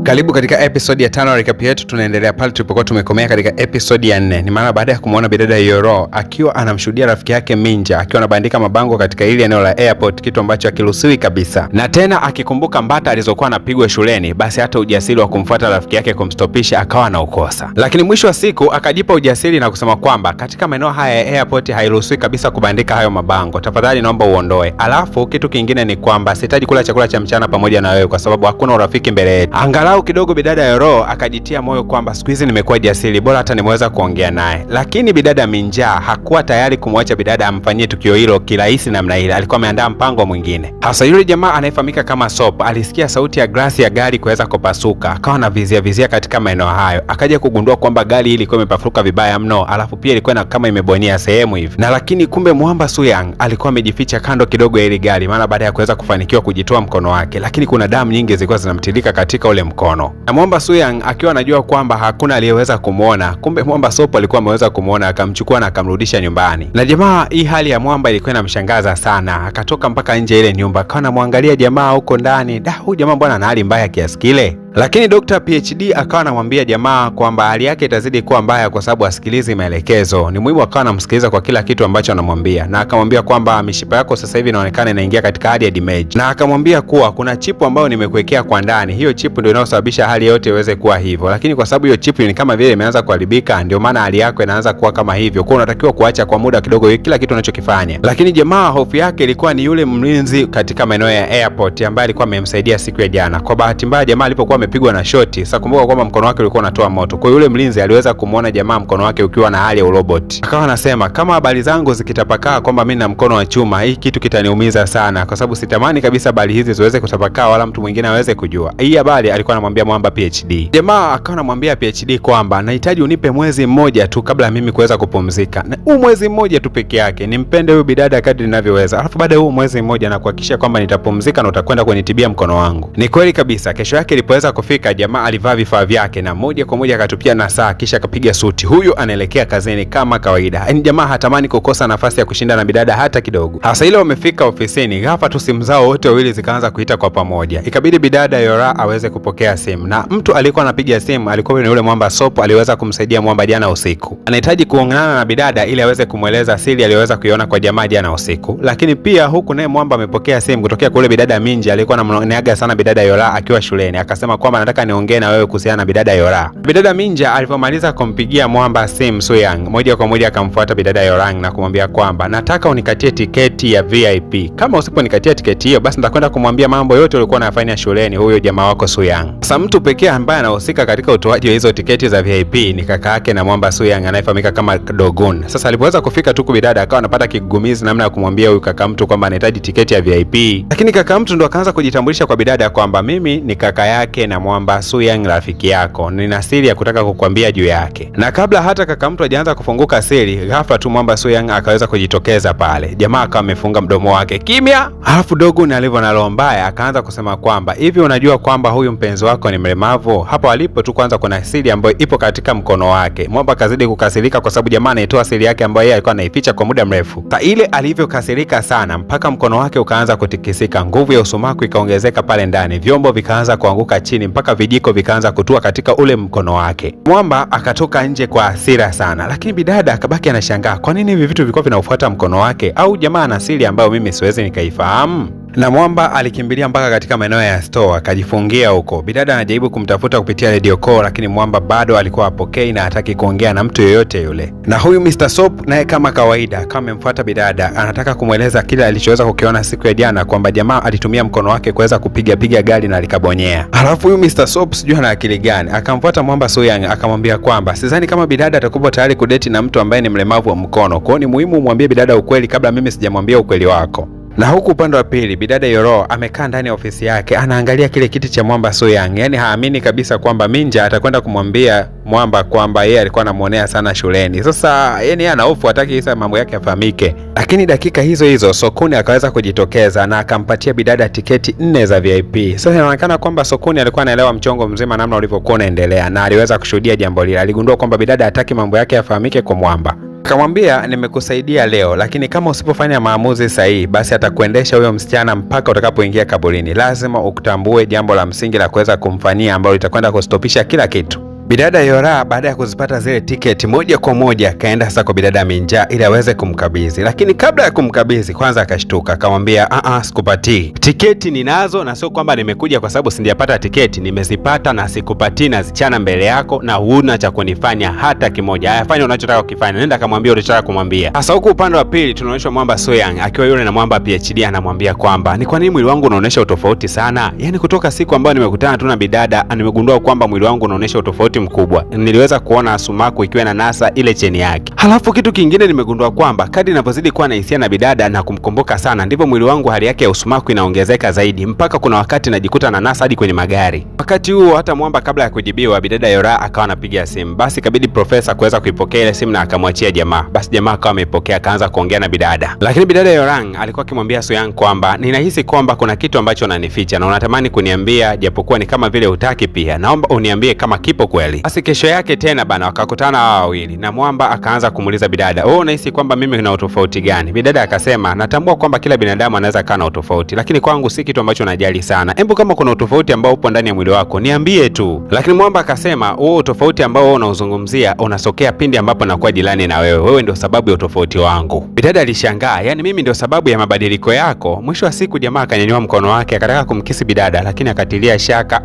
Karibu katika episode ya 5 ya recap yetu. Tunaendelea pale tulipokuwa tumekomea katika episode ya 4. Ni mara baada ya kumuona bidada Yoro akiwa anamshuhudia rafiki yake Minja akiwa anabandika mabango katika ile eneo la airport, kitu ambacho hakiruhusiwi kabisa. Na tena akikumbuka mbata alizokuwa anapigwa shuleni, basi hata ujasiri wa kumfuata rafiki yake kumstopisha akawa anaukosa. Lakini mwisho wa siku akajipa ujasiri na kusema kwamba katika maeneo haya ya airport hairuhusiwi kabisa kubandika hayo mabango, tafadhali naomba uondoe. Alafu kitu kingine ni kwamba sihitaji kula chakula cha mchana pamoja na wewe kwa sababu hakuna urafiki mbele yetu. Angalau kidogo bidada Yoro akajitia moyo kwamba siku hizi nimekuwa jasiri, bora hata nimeweza kuongea naye. Lakini bidada Minja hakuwa tayari kumwacha bidada amfanyie tukio hilo kirahisi namna ile, alikuwa ameandaa mpango mwingine. Hasa yule jamaa anayefahamika kama Sop alisikia sauti ya glasi ya gari kuweza kupasuka, akawa na vizia vizia katika maeneo hayo, akaja kugundua kwamba gari hili ilikuwa imepasuka vibaya mno, alafu pia ilikuwa na kama imebonyea sehemu hivi. Na lakini kumbe mwamba Suyang alikuwa amejificha kando kidogo ya ile gari, maana baada ya kuweza kufanikiwa kujitoa mkono wake, lakini kuna damu nyingi zilikuwa zinamtilika katika ule mkono. Na mwamba Suyang akiwa anajua kwamba hakuna aliyeweza kumuona, kumbe mwamba Sopo alikuwa ameweza kumuona, akamchukua na akamrudisha nyumbani. Na jamaa, hii hali ya mwamba ilikuwa inamshangaza sana, akatoka mpaka nje ile nyumba, akawa anamwangalia jamaa huko ndani. Da, huyu jamaa bwana ana hali mbaya kiasi kile. Lakini Dr. PhD akawa anamwambia jamaa kwamba hali yake itazidi kuwa mbaya kwa sababu asikilizi maelekezo. Ni muhimu akawa anamsikiliza kwa kila kitu ambacho anamwambia, na akamwambia kwamba mishipa yako sasa hivi inaonekana inaingia katika hali ya damage, na akamwambia kuwa kuna chipu ambayo nimekuwekea kwa ndani, hiyo chipu ndio inayosababisha hali yote iweze kuwa hivyo, lakini kwa sababu hiyo chipu ni kama vile imeanza kuharibika, ndio maana hali yako inaanza kuwa kama hivyo, kwa unatakiwa kuacha kwa muda kidogo kila kitu unachokifanya. Lakini jamaa hofu yake ilikuwa ni yule mlinzi katika maeneo ya airport ambaye alikuwa amemsaidia siku ya jana. Kwa bahati mbaya jamaa alipokuwa amepigwa na shoti, sasa kumbuka kwamba mkono wake ulikuwa unatoa moto, kwa yule mlinzi aliweza kumuona jamaa mkono wake ukiwa na hali ya urobot, akawa anasema kama habari zangu zikitapakaa kwamba mimi na mkono wa chuma, hii kitu kitaniumiza sana, kwa sababu sitamani kabisa habari hizi ziweze kutapakaa wala mtu mwingine aweze kujua. Hii habari alikuwa anamwambia mwamba PhD. Jamaa akawa anamwambia PhD kwamba nahitaji unipe mwezi mmoja tu kabla ya mimi kuweza kupumzika, na huu mwezi mmoja tu peke yake nimpende huyu bidada kadri ninavyoweza, alafu baada ya huu mwezi mmoja na kuhakikisha kwamba nitapumzika na utakwenda kunitibia mkono wangu. Ni kweli kabisa, kesho yake ilipoweza kufika, jamaa alivaa vifaa vyake na moja kwa moja akatupia na saa, kisha akapiga suti. Huyu anaelekea kazini kama kawaida. Yaani jamaa hatamani kukosa nafasi ya kushinda na bidada hata kidogo. Hasa ile wamefika ofisini, ghafla tu simu zao wote wawili zikaanza kuita kwa pamoja. Ikabidi bidada Yora aweze kupokea simu, na mtu alikuwa anapiga simu alikuwa ni yule mwamba Sopo aliweza kumsaidia mwamba jana usiku. Anahitaji kuonana na bidada ili aweze kumweleza siri aliyoweza kuiona kwa jamaa jana usiku. Lakini pia huku naye mwamba amepokea simu kutokea kwa yule bidada Minja aliyekuwa anamwoneaga sana bidada Yora akiwa shuleni, akasema kwamba nataka niongee na wewe kuhusiana na bidada Yora. Bidada Minja alipomaliza kumpigia mwamba simu Suyang, moja kwa moja akamfuata bidada Yorang na kumwambia kwamba nataka unikatie tiketi ya VIP. Kama usiponikatia tiketi hiyo, basi nitakwenda kumwambia mambo yote ulikuwa unayafanya shuleni huyo jamaa wako Suyang. Sasa mtu pekee ambaye anahusika katika utoaji wa hizo tiketi za VIP ni kaka yake na mwamba Suyang anayefahamika kama Dogun. Sasa alipoweza kufika tu bidada akawa anapata kigugumizi namna ya kumwambia huyu kaka mtu kwamba anahitaji tiketi ya VIP. Lakini kaka mtu ndo akaanza kujitambulisha kwa bidada kwamba mimi ni kaka yake na mwamba Suyang rafiki yako, nina siri ya kutaka kukwambia juu yake. Na kabla hata kaka mtu hajaanza kufunguka siri, ghafla tu mwamba Suyang akaweza kujitokeza pale. Jamaa akawa amefunga mdomo wake kimya. Alafu Dogun alivyo na roho mbaya akaanza kusema kwamba hivi unajua kwamba huyu mpenzi wako ni mlemavu? Hapo alipo tu kwanza kuna siri ambayo ipo katika mkono wake. Mwamba akazidi kukasirika kwa sababu jamaa anaitoa siri yake ambayo yeye alikuwa anaificha kwa muda mrefu. Sa ile alivyokasirika sana mpaka mkono wake ukaanza kutikisika, nguvu ya usumaku ikaongezeka pale ndani, vyombo vikaanza kuanguka chini mpaka vijiko vikaanza kutua katika ule mkono wake. Mwamba akatoka nje kwa hasira sana, lakini bidada akabaki anashangaa kwa nini hivi vitu vilikuwa vinaufuata mkono wake, au jamaa ana siri ambayo mimi siwezi nikaifahamu. Na mwamba alikimbilia mpaka katika maeneo ya store akajifungia huko. Bidada anajaribu kumtafuta kupitia radio call, lakini mwamba bado alikuwa hapokei na hataki kuongea na mtu yoyote yule. Na huyu Mr. Soap naye kama kawaida kama amemfuata bidada, anataka kumweleza kile alichoweza kukiona siku ya jana kwamba jamaa alitumia mkono wake kuweza kupiga piga gari na likabonyea. Alafu huyu Mr. Soap sijui ana akili gani, akamfuata mwamba Suyang akamwambia kwamba sidhani kama bidada atakuwa tayari kudeti na mtu ambaye ni mlemavu wa mkono. Kwa hiyo ni muhimu umwambie bidada ukweli kabla mimi sijamwambia ukweli wako. Na huku upande wa pili bidada Yoro amekaa ndani ya ofisi yake anaangalia kile kiti cha mwamba Suyang, yaani haamini kabisa kwamba Minja atakwenda kumwambia mwamba kwamba yeye alikuwa anamuonea sana shuleni. Sasa yani yeye ana hofu, hataki isa mambo yake yafahamike. Lakini dakika hizo hizo Sokuni akaweza kujitokeza na akampatia bidada tiketi 4 za VIP. Sasa inaonekana kwamba Sokuni alikuwa anaelewa mchongo mzima namna ulivyokuwa unaendelea na aliweza kushuhudia jambo lile. Aligundua kwamba bidada hataki mambo yake yafahamike kwa mwamba. Akamwambia, nimekusaidia leo, lakini kama usipofanya maamuzi sahihi, basi atakuendesha huyo msichana mpaka utakapoingia kaburini. Lazima ukutambue jambo la msingi la kuweza kumfanyia ambalo litakwenda kustopisha kila kitu. Bidada Yora baada ya kuzipata zile tiketi moja kwa moja kaenda sasa kwa bidada Minja ili aweze kumkabidhi, lakini kabla ya kumkabidhi kwanza akashtuka, akamwambia sikupatii tiketi, ninazo na sio kwamba nimekuja kwa sababu sijapata tiketi, nimezipata na sikupatii, nazichana mbele yako na huna cha kunifanya hata kimoja. Haya, fanya unachotaka kukifanya, nenda kamwambia unachotaka kumwambia. Sasa huku upande wa pili tunaonyeshwa mwamba Soyang akiwa yule na mwamba PhD anamwambia kwamba ni kwa nini mwili wangu unaonyesha utofauti sana, yaani kutoka siku ambayo nimekutana tu na bidada nimegundua kwamba mwili wangu unaonyesha utofauti mkubwa. Niliweza kuona sumaku ikiwa na nasa ile cheni yake. Halafu kitu kingine nimegundua kwamba kadri ninavyozidi kuwa na hisia na bidada na kumkumbuka sana, ndivyo mwili wangu hali yake ya usumaku inaongezeka zaidi, mpaka kuna wakati najikuta na nasa hadi kwenye magari. Wakati huo hata mwamba kabla ya kujibiwa, bidada Yora akawa anapiga simu. Basi ikabidi profesa kuweza kuipokea ile simu na akamwachia jamaa. Basi jamaa akawa ameipokea akaanza kuongea na bidada, lakini bidada Yorang alikuwa akimwambia Suyang kwamba ninahisi kwamba kuna kitu ambacho unanificha na unatamani kuniambia, japokuwa ni kama vile hutaki pia, naomba uniambie kama kipo kweli. Basi kesho yake tena bana wakakutana hawa wawili na mwamba akaanza kumuuliza bidada, wewe unahisi kwamba mimi nina utofauti gani? Bidada akasema, natambua kwamba kila binadamu anaweza kuwa na utofauti, lakini kwangu si kitu ambacho najali sana. Hebu kama kuna utofauti ambao upo ndani ya mwili wako niambie tu. Lakini mwamba akasema, huo utofauti ambao wewe unauzungumzia unasokea pindi ambapo nakuwa jirani na wewe, wewe ndio sababu ya utofauti wangu. Bidada alishangaa, yani mimi ndio sababu ya mabadiliko yako? Mwisho wa siku jamaa akanyanyua mkono wake akataka kumkisi bidada, lakini akatilia shaka,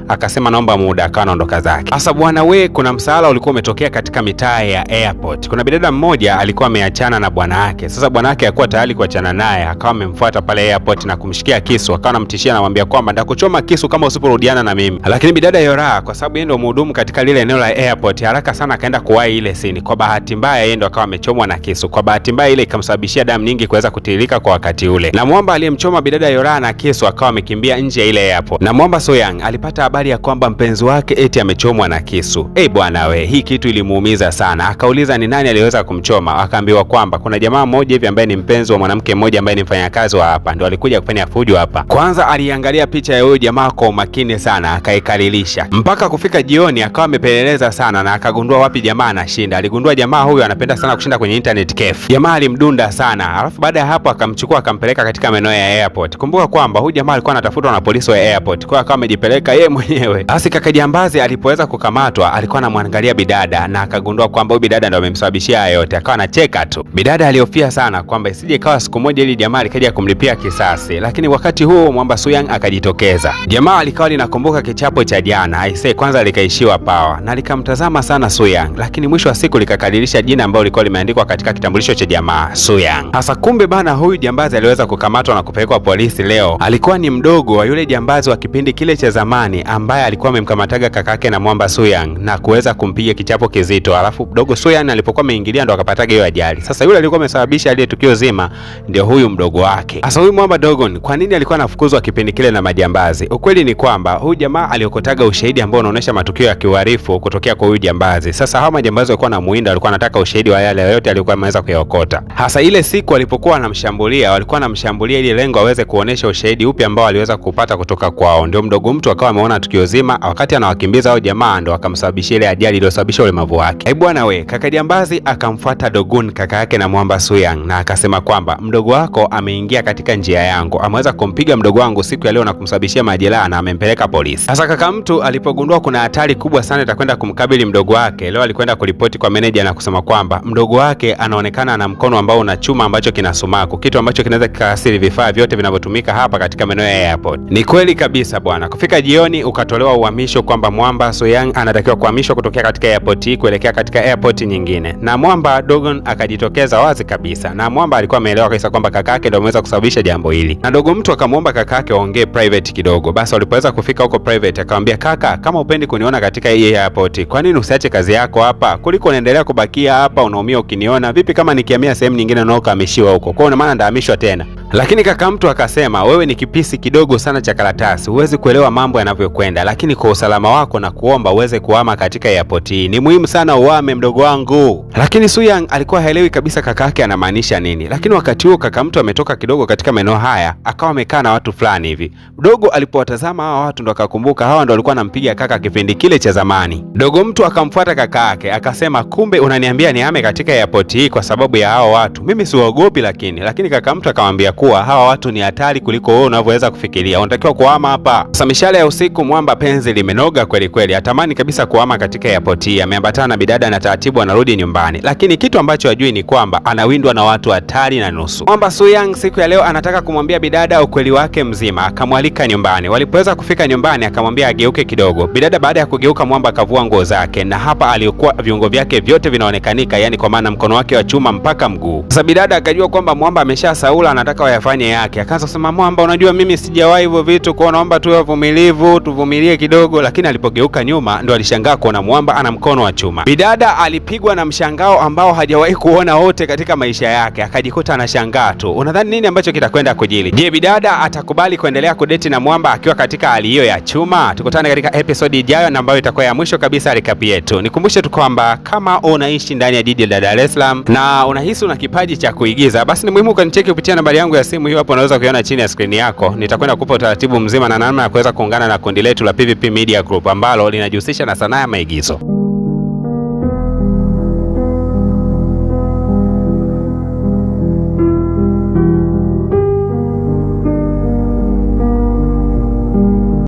akasema naomba muda, akawa anaondoka zake. Sasa bwana we, kuna msaala ulikuwa umetokea katika mitaa ya airport. Kuna bidada mmoja alikuwa ameachana na bwana wake. Sasa bwana wake hakuwa tayari kuachana naye, akawa amemfuata pale airport na kumshikia kisu, akawa anamtishia na kumwambia kwamba nitakuchoma kisu kama usiporudiana na mimi. Lakini bidada Yora, kwa sababu yeye ndio mhudumu katika lile eneo la airport, haraka sana akaenda kuwahi ile sini. Kwa bahati mbaya yeye ndio akawa amechomwa na kisu. Kwa bahati mbaya ile ikamsababishia damu nyingi kuweza kutiririka kwa wakati ule. Na mwamba aliyemchoma bidada Yora na kisu akawa amekimbia nje ya ile airport. Na mwamba Soyang alipata habari ya kwamba mpenzi wake eti amechomwa na kisu. Bwana we, hii kitu ilimuumiza sana. Akauliza ni nani aliweza kumchoma, akaambiwa kwamba kuna jamaa mmoja hivi ambaye ni mpenzi wa mwanamke mmoja ambaye ni mfanyakazi wa hapa, ndio alikuja kufanya fujo hapa. Kwanza aliangalia picha ya huyo jamaa kwa umakini sana, akaikalilisha mpaka kufika jioni, akawa amepeleleza sana na akagundua wapi jamaa anashinda. Aligundua jamaa huyo anapenda sana kushinda kwenye internet cafe. Jamaa alimdunda sana, alafu baada ya hapo akamchukua akampeleka katika maeneo ya airport. Kumbuka kwamba huyu jamaa alikuwa anatafutwa na polisi wa airport, kwa akawa amejipeleka yeye mwenyewe. Basi kaka jambazi alipoweza kukamatwa, alikuwa anamwangalia bidada na akagundua kwamba huyu bidada ndio amemsababishia haya yote, akawa anacheka tu. Bidada alihofia sana kwamba isije ikawa siku moja ili jamaa alikaja kumlipia kisasi, lakini wakati huo mwamba Suyang akajitokeza. Jamaa alikawa linakumbuka kichapo cha jana, aisee, kwanza likaishiwa pawa na likamtazama sana Suyang, lakini mwisho wa siku likakadirisha jina ambalo lilikuwa limeandikwa katika kitambulisho cha jamaa, Suyang. Sasa kumbe bana, huyu jambazi aliweza kukamatwa na kupelekwa polisi leo. Alikuwa ni mdogo wa yule jambazi wa kipindi kile cha zamani ambaye alikuwa amemkamataga kakake na mwamba Suyang na kuweza kumpiga kichapo kizito. Alafu mdogo Suyang alipokuwa ameingilia ndo akapataga hiyo ajali. Sasa yule alikuwa amesababisha ile tukio zima ndio huyu mdogo wake. Sasa huyu mwamba Dogon, kwa nini alikuwa anafukuzwa kipindi kile na majambazi? Ukweli ni kwamba huyu jamaa aliokotaga ushahidi ambao unaonesha matukio ya kiuhalifu kutokea kwa huyu jambazi. Sasa hao majambazi walikuwa wanamuinda, walikuwa wanataka ushahidi wa yale yote alikuwa ameweza kuyaokota. Hasa ile siku walipokuwa wanamshambulia, walikuwa wanamshambulia ili lengo aweze kuonesha ushahidi upi ambao aliweza kupata kutoka kwao. Ndio mdogo mtu akawa ameona tukio zima, wakati anawakimbiza hao jamaa ndo akamsababishia ile ajali iliyosababisha ulemavu wake. Bwana we, kaka jambazi akamfuata Dogun kaka yake na mwamba Suyang na akasema kwamba mdogo wako ameingia katika njia yangu, ameweza kumpiga mdogo wangu siku ya leo na kumsababishia majeraha na amempeleka polisi. Sasa kaka mtu alipogundua kuna hatari kubwa sana itakwenda kumkabili mdogo wake, leo alikwenda kuripoti kwa meneja na kusema kwamba mdogo wake anaonekana ana mkono ambao una chuma ambacho kina sumaku, kitu ambacho kinaweza kikaathiri vifaa vyote vinavyotumika hapa katika maeneo ya airport. Ni kweli kabisa bwana. Kufika jioni ukatolewa uhamisho kwamba mwamba Suyang anatakiwa kuhamishwa kutokea katika airport hii kuelekea katika airport nyingine. Na mwamba Dogon akajitokeza wazi kabisa. Na mwamba alikuwa ameelewa kabisa kwamba kakake ndio ameweza kusababisha jambo hili. Na dogo mtu akamwomba kakake waongee private kidogo. Basi walipoweza kufika huko private akamwambia, kaka, kama upendi kuniona katika hii airport, kwa nini usiache kazi yako hapa? Kuliko unaendelea kubakia hapa unaumia ukiniona. Vipi kama nikihamia sehemu nyingine na ukahamishiwa huko? Kwa hiyo maana ndahamishwa tena. Lakini kaka mtu akasema, wewe ni kipisi kidogo sana cha karatasi, huwezi kuelewa mambo yanavyokwenda. kwenda, lakini kwa usalama wako na kuomba uweze kuhama katika airport hii. Ni muhimu sana uhame mdogo wangu. Lakini Suyang alikuwa haelewi kabisa kaka yake anamaanisha nini. Lakini wakati huo kaka mtu ametoka kidogo katika maeneo haya, akawa amekaa na watu fulani hivi. Dogo alipowatazama hawa watu ndo akakumbuka hawa ndo walikuwa anampiga kaka kipindi kile cha zamani. Dogo mtu akamfuata kaka yake akasema, kumbe unaniambia nihame katika airport hii kwa sababu ya hawa watu? Mimi siwaogopi. Lakini kaka mtu akamwambia kuwa hawa watu ni hatari kuliko wewe unavyoweza kufikiria, unatakiwa kuhama hapa. Sasa mishale ya usiku, mwamba penzi limenoga kweli kweli, atamani kabisa kuhama katika airport hii. Ameambatana na bidada na taratibu anarudi nyumbani, lakini kitu ambacho hajui ni kwamba anawindwa na watu hatari na nusu. Mwamba Suyang siku ya leo anataka kumwambia bidada ukweli wake mzima, akamwalika nyumbani. Walipoweza kufika nyumbani, akamwambia ageuke kidogo. Bidada baada ya kugeuka, mwamba akavua nguo zake, na hapa alikuwa viungo vyake vyote vinaonekanika, yani kwa maana mkono wake wa chuma mpaka mguu. Sasa bidada akajua kwamba mwamba ameshasaula, anataka wayafanye yake. Akaanza kusema, mwamba, unajua mimi sijawahi hivyo vitu, kwa naomba tuwe wavumilivu, tuvumilie kidogo. Lakini alipogeuka nyuma ndo alishangaa kuona mwamba ana mkono wa chuma. Bidada alipigwa na mshangao ambao hajawahi kuona wote katika maisha yake, akajikuta anashangaa tu. Unadhani nini ambacho kitakwenda kujili? Je, bidada atakubali kuendelea kudeti na mwamba akiwa katika hali hiyo ya chuma? Tukutane katika episodi ijayo na ambayo itakuwa ya mwisho kabisa recap yetu. Nikumbushe tu kwamba kama unaishi ndani ya jiji la Dar es Salaam na unahisi una kipaji cha kuigiza, basi ni muhimu ukanicheki kupitia nambari yangu ya simu hiyo hapo, unaweza kuiona chini ya skrini yako. Nitakwenda kukupa utaratibu mzima na namna ya kuweza kuungana na kundi letu la PVP Media Group ambalo linajihusisha na sanaa ya maigizo.